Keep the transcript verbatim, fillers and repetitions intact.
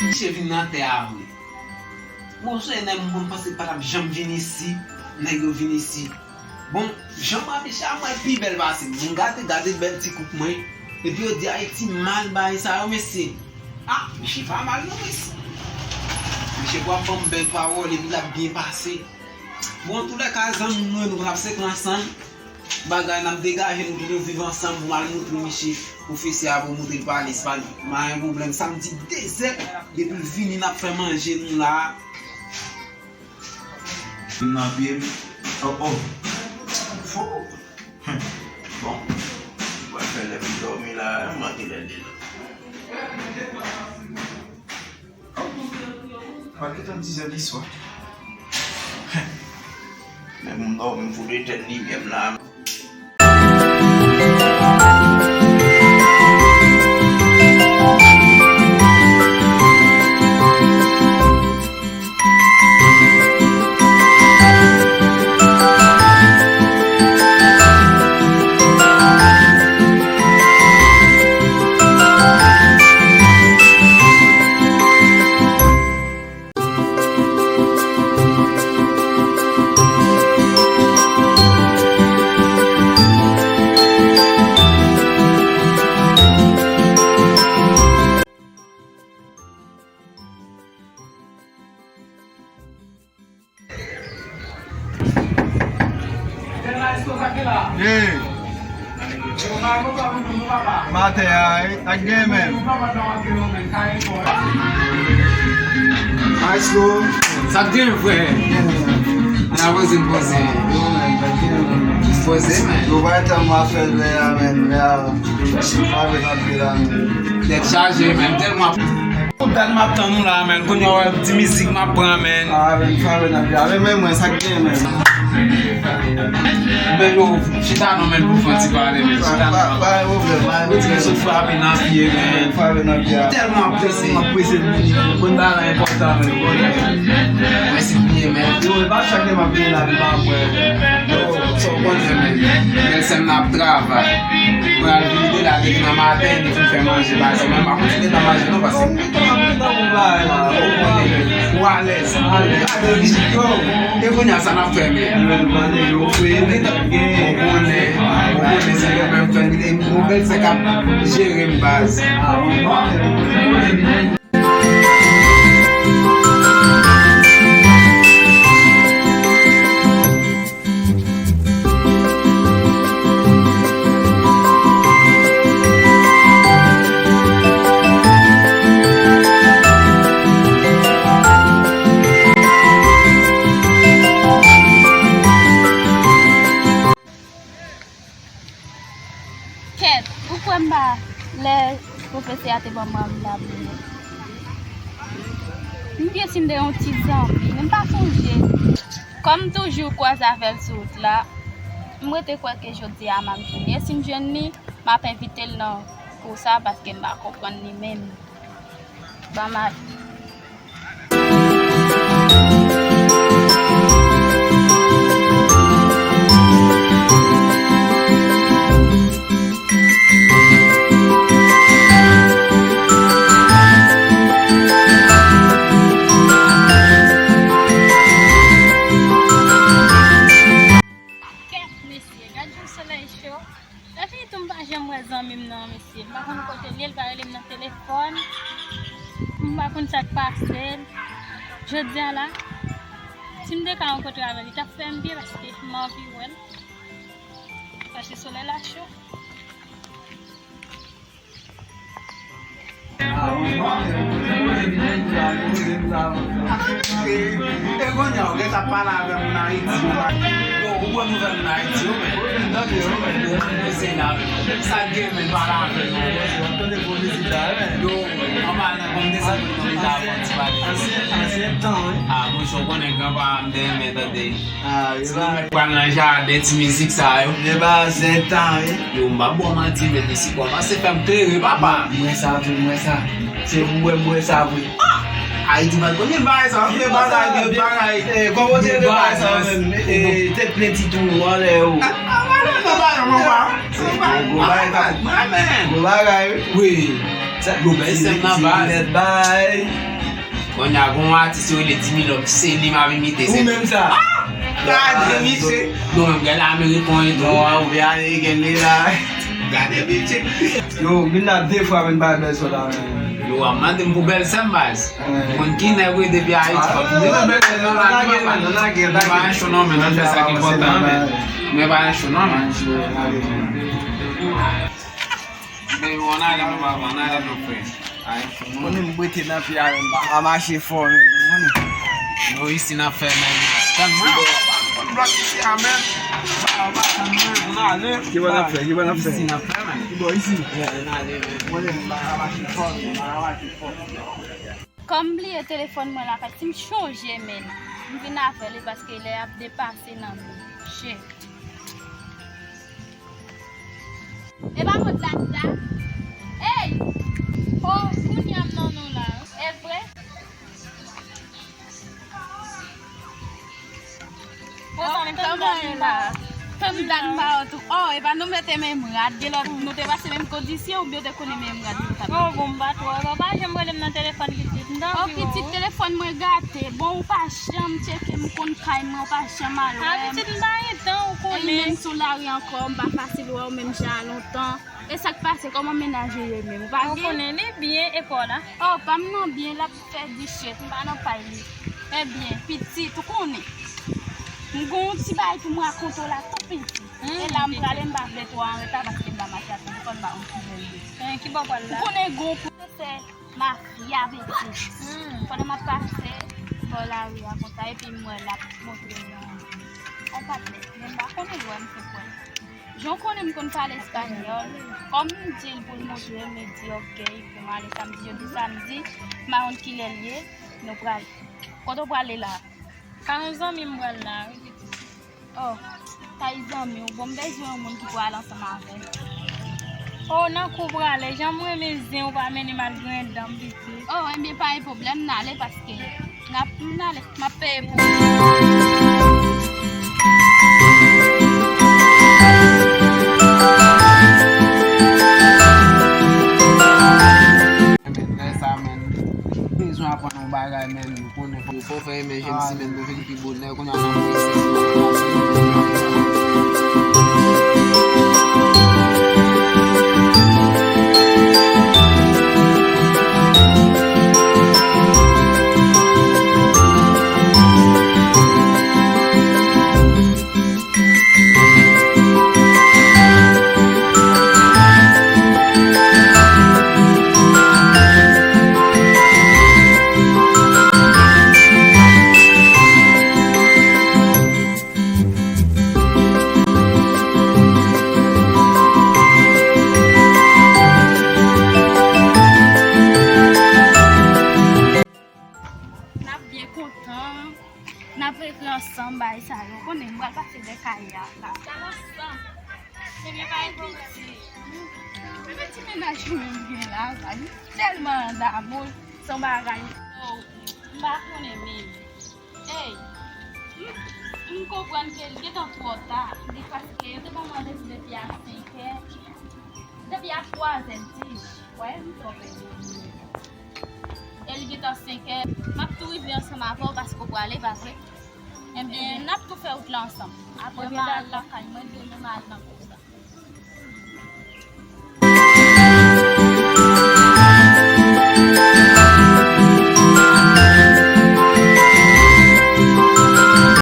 Misye vin nan tè a vre. Monchè, nèg mwen panse pa t ap janm vin isit, nèg yo vin isit. Bon, jan m wè misye a, mwen pi bèl pase m. Bon, gade, gade bèl ti koup mwen. Epi yo di Ayiti mal bagay sa yo, mesye. Ah, misye pa mal non, mesye. Misye pral ban m bèl pawòl, epi l ap byen pase. Bon, antoulèka, zanmi m yo, nou pral sekwe ansanm. Bagay n ap degaje nou pou nou viv ansanm, pou m al montre misye pwofesè a, pou montre l pale espanòl. M pa gen pwoblèm, samdi dezè, depi l vini, n ap fè manje nou la. Nan pye m. Oh, oh. Fou. Bon. Mwen fè lè pou dòmi la, m manke lè l deja. Malgre tan dizè di swa. Men m dòmi, m fout etèn limyè m la. Hey. Maten a, wi, sa k gen menm? Maestro. Sa k gen, frè? Ann poze n poze. Poze, men. Nou pa t ap fè lè a, men. Lè a, pa vin antre la, men. Tèt chaje, men. Tèlman. Tout dat m ap tann ou la, men. Kounye a w ap di mizik m ap pran, men. Ah, men, pa vin antre la. Men, men mwen, sa k gen, men. Men yo, chita non, men, pou fè ti pale, men. Chita non. Pa, pa, pa gen pwoblèm, pa gen pwoblèm. Ti mesye frape nan pye, men. Frape nan pye. Tèlman prese. Tèlman prese, men. Konn bagay enpòtan, men. Mèsi byen, men. Yo, e pa chak lè m ap vini la, men, pa mwen. Yo, sa w konnen, men. Bèl sè m nan ap travay. Pral vide la, depi nan maten, li fin fè manje, bagay sa, men m pa kontinye nan manje, non, paske. Ou alèz. Gade li, yo. E kounye a sa n ap fè, men. Ou konnen, ou konnen se yo menm fè li, e yon bèl sè k ap jere m, baz. Kèt, ou kwè m pa lè pwofesè a te ban m rad la pou mwen? M byen si m te yon ti zanmi, men m pa sonje. Kòm toujou kwaze avè l sou wout la, m rete kwè ke jodi a m ap jwenn li. E si m jwenn li, m ap envite l nan kou sa paske m pa konprann li menm. Ban m ale. Kèt, mesye, gad jan solèy cho. Lè fini tou, m pa janm wè zanmi m nan, mesye. M pa konn kote l ye, l pa rele m nan telefòn. M pa konn sa k pase l. Jodi a la, si m te ka rankontre avè l, li t ap fè m byen paske m anvi wè l. Paske solèy la cho. E kounye a, ou gentan pale avè moun Ayiti. Yo, ou bon nouvèl moun Ayiti, yo, men. Yo, men, se la, men. Sa gen, men, pale avè nou. Yo, anba la, konn desann, konn desann, konn desann. Ansyen, ansyen tan, wi. Ah, monchè, ou konnen granpa m te renmen tande. Ah, si nou mèt pral nan jaden ti mizik sa yo. Yo, m pa ba w manti, men li si kòmanse fè m klere, papa. Mwen sa tou, mwen sa. Se pou wè m wè sa vre. Ah! Ayiti pa t konn gen bagay sa, gen bagay, gen bagay. Eh, kòman te gen bagay sa menm? Eh, te plen ti twou anlè yo. Ah, ah, non, non, non, non, non. Gwo bagay, gwo bagay, wi. Wi. Sa, yo bèl sèm nan baz. Ti Lunèt bay. Kounye a, gon atis yo rele Dimi Lòm, se li m ap imite, se ou menm sa. Ah! Gade misye. Non, menm gade ameriken an tou. Non, ou vle ameriken li la. Gade misye. Yo, m vin la de fwa, men bay bèl sòt la, men. Yo, w ap mande m pou bèl sèm baz. Ou konn ki nèg wi depi Ayiti, fòk m di bèl sèm nan la, papa. Mwen pa yon cho non, men, nan fè sa ki enpòtan, men. Mwen pa yon cho non, men. Men, ann ale, non, papa, ann ale, non, frè. Konnen m bwete nan pye a, men m pa ka mache fò, men, konnen. Nou isi n ap fè, men. Tann mwen, papa, konn blòk isi a, men. Papa, tann mwen, ann ale. Ki bò n ap fè, ki bò n ap fè? Isi n ap fè, men. Ki bò isi? Ann ale, men. Konnen m pa ka mache fò, men m pa ka mache fò. Kòm m bliye telefòn mwen lakay, si m chonje, men, m vin avè l, paske lè y ap depase nan men. Shit. E pa mwen dat la. Ey! Oh, kounye a m nan nou la. E vre? Mezanmi, tann mwen la. Tann dat m pa wè tou. Oh, e pa nou mete menm rad, gen lòt nou te pase menm kondisyon, oubyen w te konnen menm rad nou t ap mete? Oh, bon, m pa t wè. Papa janm rele m nan telefòn pitit. M t anvi wè w. Oh, pitit, telefòn mwen gate. Bon, ou pa janm tcheke m konn kay mwen, ou pa janm al wè m. Ah, pitit, m pa gen tan, ou konnen. E menm sou lari ankò, m pa fasil wè w menm jan a lontan. E sa k pase, kòman mennaj ou ye menm? Ou pa gen? Ou konnen li byen, e pa w la? Oh, pa m nan byen, l ap fè dichèt, m pa nan pay li. Ebyen, pitit, ou konnen. M gon yon ti bagay pou m rakonte w la tou piti. E la m prale, m pa vle twò anreta paske m pa mache ak telefòn, m pa konn ki bò l ye. Ki bò w pral la? Ou konnen gon pwofesè mafya, pitit. Pandan m ap pase bò lari a konsa, epi m wè l ap montre yon, yon patnè. Men m pa konnen l wè m fenk wè l. Jan w konnen m konn pale espanyòl, kòm m di l pou l montre m, li di, "Ok, pou m ale samdi." Jodi samdi, m pa konn kilè l ye, nou prale. Kote w prale la? Kay yon zanmi m pral la, wi, pitit. Oh, kay zanmi w. Bon, m bezwen yon moun ki pral ansanm avè m. Oh, nan kou w prale, jan m renmen zen w pa mennen m al griyen dan m, pitit. Oh, ebyen, pa gen pwoblèm, n ale paske n ap, n ale, m ap peye pou ou. Lè sa, men, bezwen aprann yon bagay, men, ou konnen, fò, fò fè emen jèn si, men, nou vin pi bonè, kounye a, n ap N ap byen kontan, n ap ekri ansanm, bagay sa yo. Konnen m pral pase dèyè kay la. N ap pral ansanm. Ebyen, pa gen pwoblèm. Ebyen, ti mennaj ou menm gen la, sa, li tèlman damou l, se yon bagay. Oh, m pa konnen menm. Ey, m, m konprann ke l gentan twò ta. Li paske yo te ban m randevou depi a senk è. Depi a twa zè di. Wè, m twò pèdi. E li gentan senk è. M ap tou rive ansanm avè w paske w prale, pa vre? Ebyen, n ap tou fè wout la ansanm. Apre m al lakay mwen, demen m al nan kou sa.